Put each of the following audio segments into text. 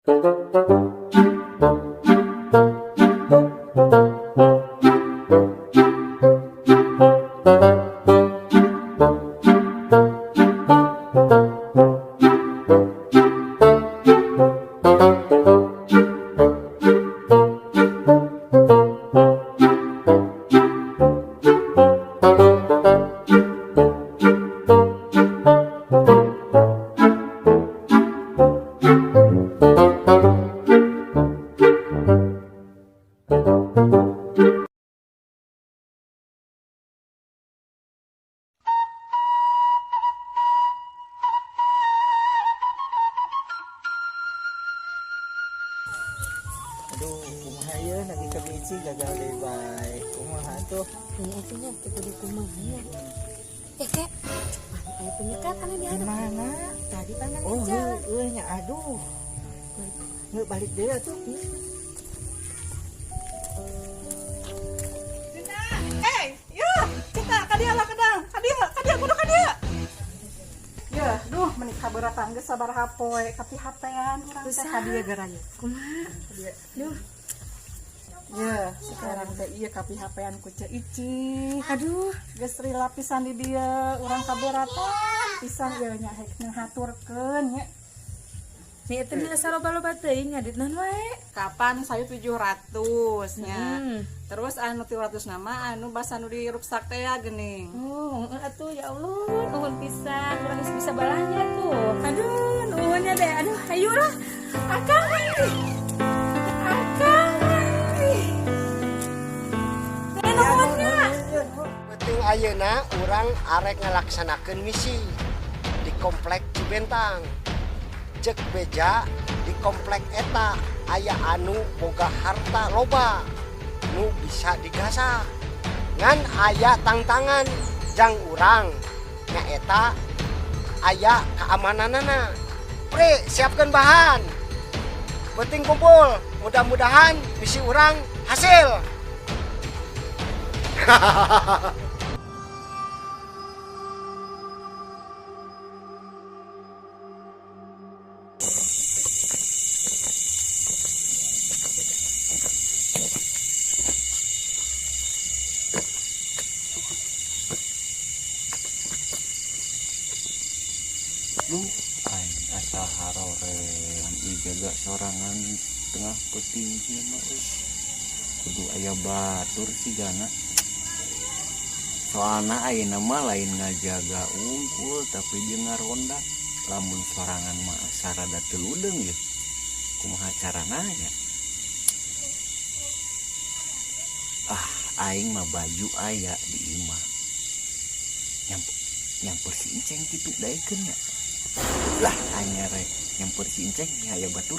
Aduh, kumaha ieu lagi ke Bici gagal deui bae. Kumaha tuh? Ini atuh teu kudu kumaha nya. Eh, Kek. Mana aya penyekat anu di Di mana? Tadi pangan Oh, jalan. Heueuh nya, aduh. Heuh, balik deui atuh. Eh, ya, kita kadia lah kedang, kadia, kadia kudu kadia. Ya, duh, meuni kaberatan geus sabaraha poe kapihapean urang teh kadia geura ye. Kumaha? Kadia. Duh, Ya, sekarang teh ieu kapihapean ku Ceu Ici. Aduh. Geus lila pisan di dieu, urang kaberatan pisan ieu nya hek ngahaturkeun nya. Nih eta mah saloba-loba teuing ngadit naon wae. Kapan saya 700 nya. Hmm. Terus anu 300 nama anu basa nu diruksak teh ya geuning. Oh, heeh atuh, ya Allah, nuhun pisan, urang geus bisa balanja tuh. Aduh, nuhunnya deh. Aduh, ayo lah. Akang mandi. Akang mandi. Eh, nuhunnya. Penting ayeuna urang arek ngalaksanakeun misi di komplek Cibentang. Cek beja di komplek eta aya anu boga harta loba nu bisa digasak. Ngan aya tangtangan jang urang nyaeta aya keamananana. Pre, siapkan bahan. Penting kumpul, mudah-mudahan misi urang hasil. Lu aing asa haroream ieu jaga sorangan tengah peuting kieu mah euy. Kudu aya batur sigana. Soalna ayeuna mah lain ngajaga unggul tapi jeung ngaronda. Lamun sorangan mah asa rada teu ludeung yeuh. Kumaha carana nya? Ah, aing mah baju aya di imah. Nyamper si Enceng kitu daekeun nya. Lah, hanya rek nyamper si Enceng ya aya batur.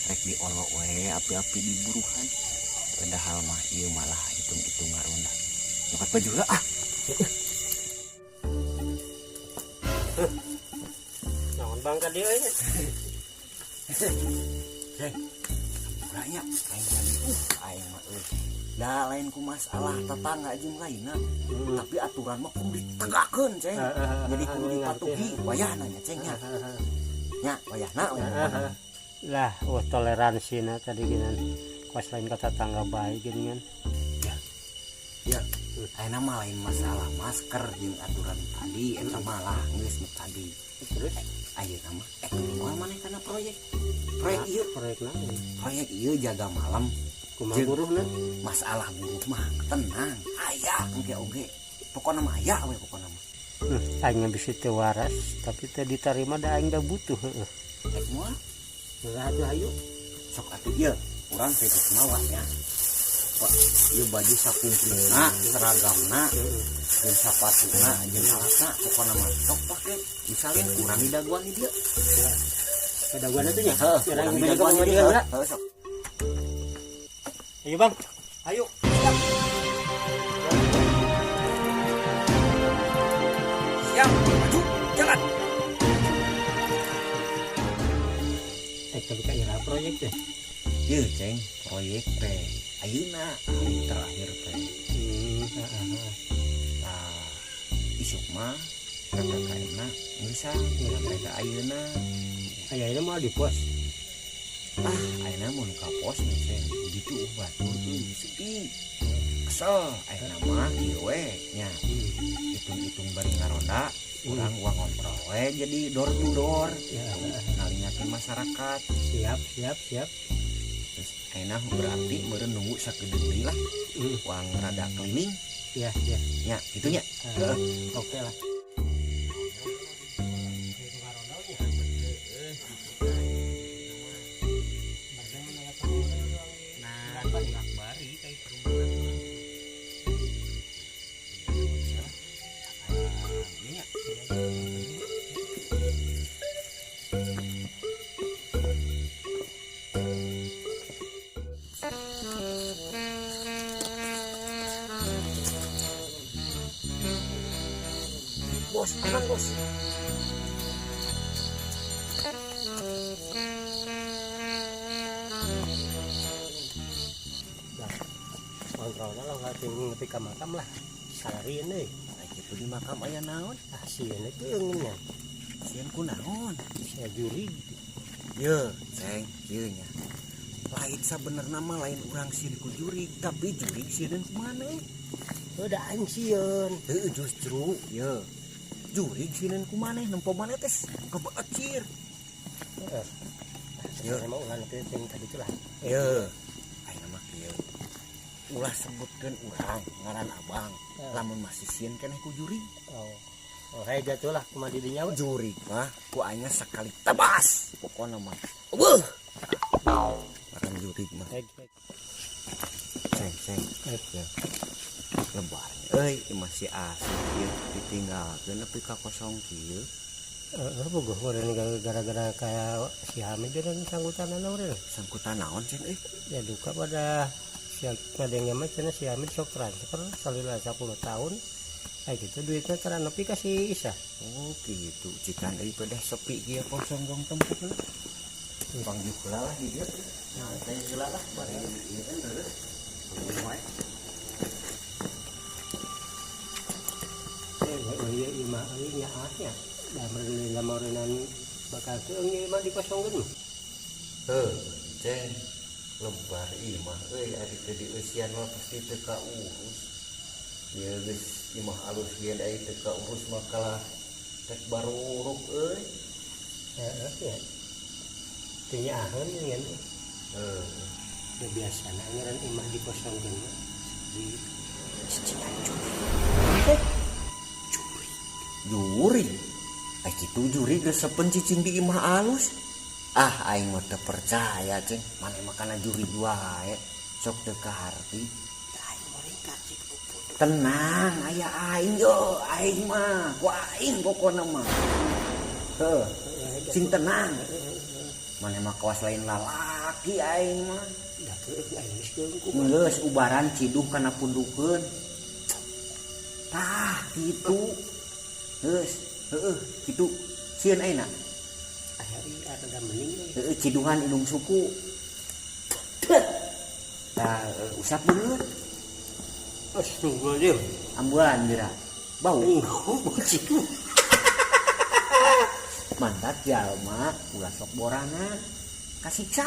Rek diolok we api-api di buruhan. Padahal mah ieu malah hitung-hitung ngaronda. Nyokot baju heula ah. Naon bang ka dieu euy? Ceng. Urangnya aing tadi aing mah euy. Da lain ku masalah tetangga jeung lainna. Tapi aturan mah kudu ditegakkeun, Ceng. Jadi kudu dipatuhi wayahna nya, Ceng nya. Nya, wayahna we. Lah, oh toleransi na tadi geunan. Kos lain ka tetangga bae geuningan. Ya. Ya, ayeuna mah lain masalah masker jeung aturan tadi eta malah geus nu tadi. Terus ayeuna mah moal maneh kana proyek. Proyek ieu, proyek naon? Proyek ieu jaga malam. Kumaha Jeung buruhna? Masalah buruh mah tenang, aya engke oge. Pokona mah aya we pokona mah. Aing bisa teu waras, tapi teu ditarima da aing da butuh heueuh. Rek moal? Lah atuh hayu. Sok atuh ieu, urang teh geus mawa nya. Wah, ieu baju sakumplitna, seragamna, jeung sapatuna, jeung alatna, pokona mah sok pake. Misalnya kurang di daguan di dieu. Daguan atuh nya? Heuh, Urang kurang di beli daguan ka di dieu. heula. Heuh, sok. Ayo bang, ayo. Siap, maju, jalan. Tapi ka ira proyek teh. Ieu Ceng, proyek teh ayeuna hari terakhir teh. Heeh. Tah, isuk mah PPKM na geus mereka ayeuna. Ayeuna mah di pos. Ah, ayeuna mun ka pos nih ceng gitu batur euy sepi. Kesel ayeuna mah kieu we nya. Hitung-hitung bari ngaronda, urang uang ngobrol we jadi door to door. Ya, ngalingakeun masyarakat. Siap, siap, siap. Terus ayeuna berarti meureun nunggu sakedeung deui lah. Uang rada keliling. Ya, ya. Ya, gitu nya. Oke lah. Bos, aman bos. Nah, kontrolnya lah nggak tinggi nepi ka makam lah. Sararieun euy. Ai kitu di makam aya naon? Ah, sieun teh eungnya. Sieun ku naon? Sia jurig. Ye, ceng, kieu nya. Lain sabenerna mah lain urang sieun ku jurig, tapi jurig sieun ku maneh. Udah aing sieun. Heuh, justru ye. Jurig sieun ku maneh nempo maneh teh kebeecir. Heeh. Ye. Emang ulah nepi ting tadi itulah. Ye. Ayeuna mah kieu. Ulah sebutkeun urang ngaran abang. Lamun masih sieun keneh ku jurig. Oh. Oh, hei jatuh lah kumaha di dinya we. Jurig mah ku aing sakali tebas pokona mah. Eueuh. Ngaran jurig mah. Hei, hei. Ceng, ceng. Eh. Ya. Lebar euy masih asik ieu ditinggalkeun nepi ka kosong kieu. Heeh, bogoh meureun gara-gara kaya si Hamid dan sangkutan naon euy. Sangkutan naon ceng euy? Ya duka pada si ngadengnya mah cenah si Hamid sok transfer salila 10 tahun. Kayak gitu duitnya tara nepi ka si Isa. Oh gitu, cikan euy pedah sepi kieu kosong gong tempat lah. Panggil heula lah di dieu. Nah, teh heula lah bari ieu kan terus. Oh iya ieu mah euy nya nya. Da meureun lameureunnan bakal keung ieu mah dikosongkeun. Heuh, ceng lebar imah euy ari teu dieusian mah pasti teu kaurus. Ieu geus imah alus ge ai teu kaurus mah kalah rek baruruk euy. Heeh ya. Teu nyaaheun ngan. Heuh. Da biasana ngaran imah dikosongkeun mah di cicingan jurig. Jurig. Ai kitu jurig resepen cicing di imah alus. Ah aing mah teu percaya ceng, maneh mah kana jurig wae. Sok teu kaharti. Aing moringkat cik puput. Tenang aya aing yo, aing mah ku aing pokona mah. Heuh, sing tenang. Maneh mah kawas lain lalaki aing mah. Da keung aing geus keung kumaha. Geus ubaran ciduh kana pundukeun. Tah kitu. Geus, heueuh kitu. Sieun ayeuna. Aya ieu rada mending euy. Heueuh ciduhan indung suku. Tah usap beungeut. Astagfirullahaladzim. Ambulan geura. Bau. Bocing. Mantap jalma ulah sok borangan. Kasiksa.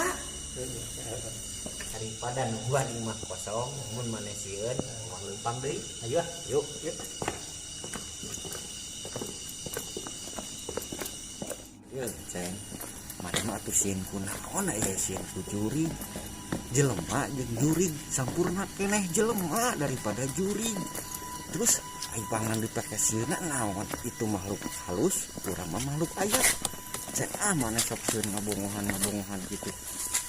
Daripada nungguan imah kosong mun maneh sieun mah leumpang deui. Ayo ah, yuk, yuk. Yeuh, ceng. Maneh mah atuh sieun ku naon aya sieun ku jurig. Jelema jeung jurig sampurna keneh jelema daripada jurig. Terus ai pangan dipake sieunna naon? Itu makhluk halus, urang mah makhluk aya. Ceng ah maneh sok sieun ngabongohan-ngabongohan kitu.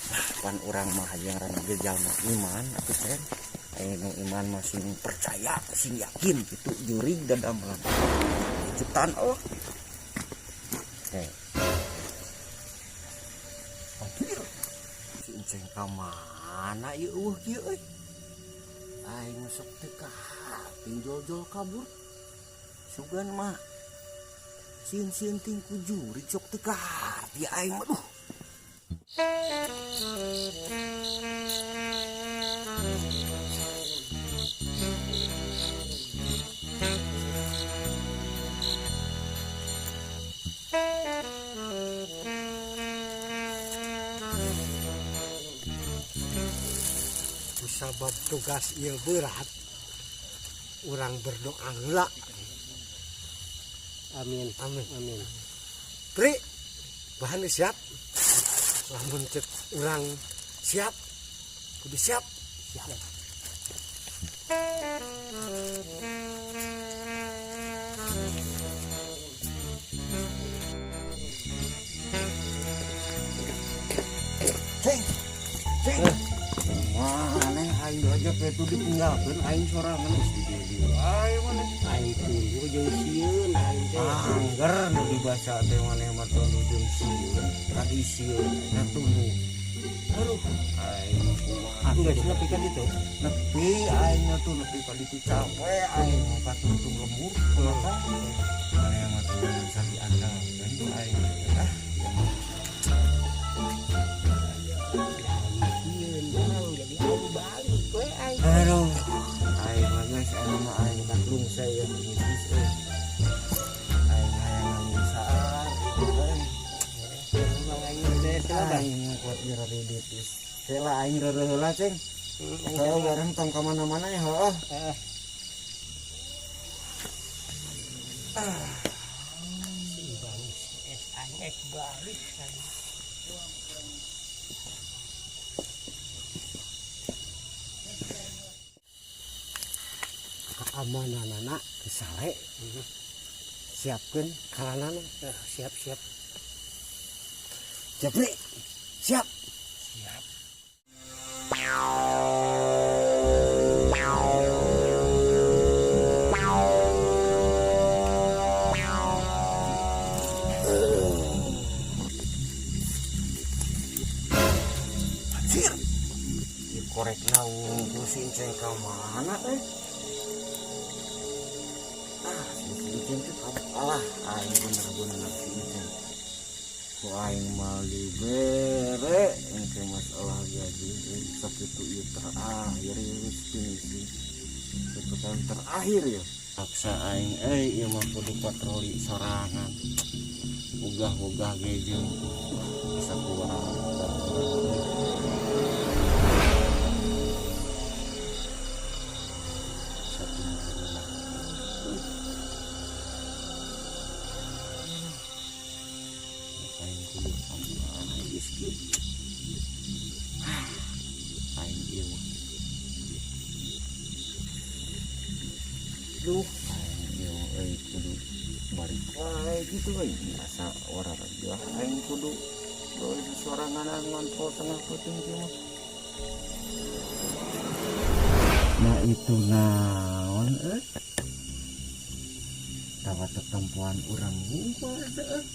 Lah pan urang mah hayang rana ge jalma iman atuh ceng. Aya nu iman mah sing percaya, sing yakin kitu jurig dadamelan. Ciptaan Allah. Hampir. Si Enceng ka mana ieu eueuh kieu euy? Aing sok teu kaharti jol-jol kabur. Sugan mah sieun-sieun ting ku jurig sok teu kaharti aing mah duh. Sabab tugas ieu berat, urang berdoa heula. Amin. Amin. Amin. Pri, bahan siap. Lamun cek urang siap, kudu siap. Siap. Ceng. Ceng. Maneh aing aja itu ditinggalkeun aing sorangan geus di dieu. Aing maneh Aing tunduh jeung sieun aing teh. angger nu dibaca teh maneh mah tunduh jeung sieun, tadi sieun na tunduh. Aduh, aing kumaha Geus nepi ka ditu. Nepi aing mah tuh nepi ka ditu capek aing mah katutung lembur kumaha. Maneh mah tuh bisa diandalkeun ku aing. Ah, Aing sieun bang, jadi aing balik we aing. aduh, aing mah geus aing mah aing katlung saya geus euy. Aing hayang ngalungsar gitu euy. Bang aing teh salah bang. Aing kuat geura geus. Heula aing reureuh heula ceng. Kalau bareng tong ka mana-mana ya heuh. Heeh. Si Bang es aing ek balik aing. Keamananana sale. Siapkeun kalanana. Siap siap. Japri, siap. Siap. Anjir. Ieu korek naung ku si Enceng ka mana eh? Ah, si Enceng teh alah aing bener-bener si Enceng. Ku aing mah dibere engke masalah gaji euy sakitu ieu terakhir ieu geus finishing. PPKM terakhir ya. Paksa aing euy ieu mah kudu patroli sorangan. Ogah-ogah ge jeung bisa kuat. Satu lah. Aing kudu kamana geus kieu. Aing ieu mah. Duh, aing ieu mah euy kudu balik wae gitu euy. Asa wararaja aing kudu gawe sorangan ngontrol tengah peuting kieu mah. Nah itu naon euy. Tawa tetempuan urang wungkul eta euy.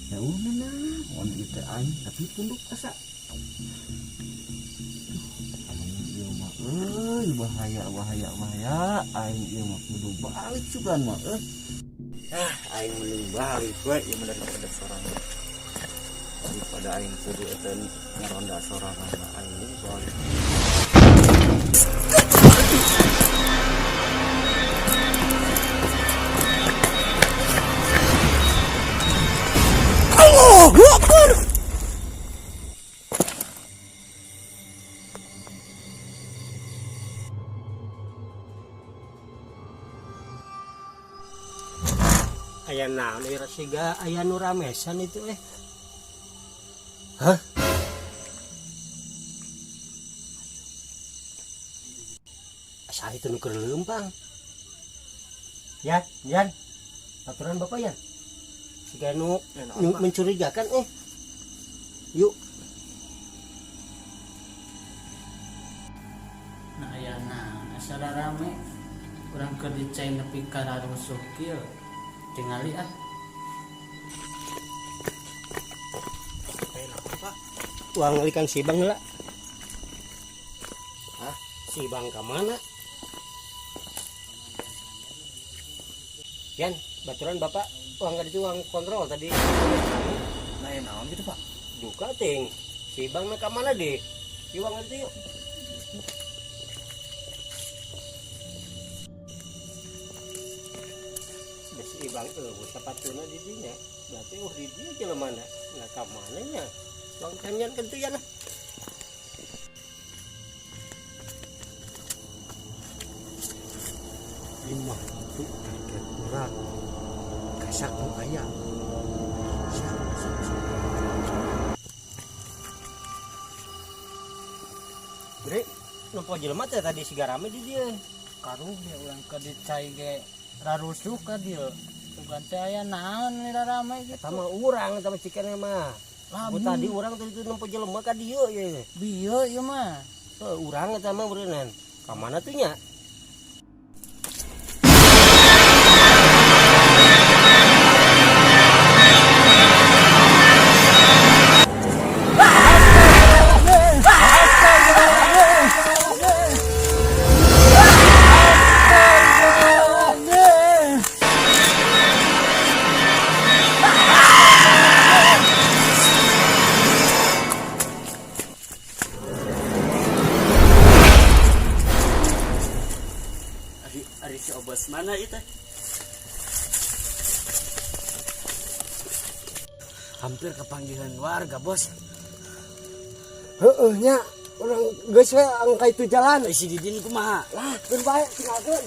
Ya udah naon ieu teh aing tapi punduk asa. Duh, aing ieu mah euy bahaya bahaya bahaya aing ieu mah kudu balik sugan mah euy. Ah, aing mending balik we ieu mah daripada sorangan. Daripada aing kudu eta ngaronda sorangan mah aing mending balik. Allahu Akbar. Aya naon ieu siga aya nu ramesan itu eh. Hah? Asa itu nu keur leumpang. Ya, Yan. Aturan Bapak ya. Siga nu mencurigakan eh. Yuk. Nah aya naon asa rame urang keur dicai nepi ka rarungsuh kieu. Tingali ah. Uang ikan si Bang lah. Hah? Si Bang ke mana? Yan, baturan Bapak uang nggak itu uang kontrol tadi. Nah, ya naon gitu, Pak? Duka ting. Si Bang ke mana deh? Si uang itu yuk. Si Bang sepatuna di dinya. Berarti di dia jelema mana? Nah, ka mana nya? Bang kanyan kentu ya lah. mah itu target urang. Kasak nu aya. Siap, siap, siap. Bre, nempo jelema teh tadi siga rame di dieu. Karuh ya urang keur dicai ge rarusuh ka dieu. Sugan teh aya naon ni rame gitu. Eta mah urang eta mah cikene mah. Lamun. Bu tadi urang tadi tuh nempo jelema ka dieu ye. Bieu ieu mah. Heuh, urang eta mah beureunan. Ka mana tuh nya? Ari ari si Obos mana itu? Hampir kepanggilan warga, Bos. Heeh nya, urang geus we angka itu jalan. Eh, si Didin kumaha? Lah, geus bae tinggalkeun.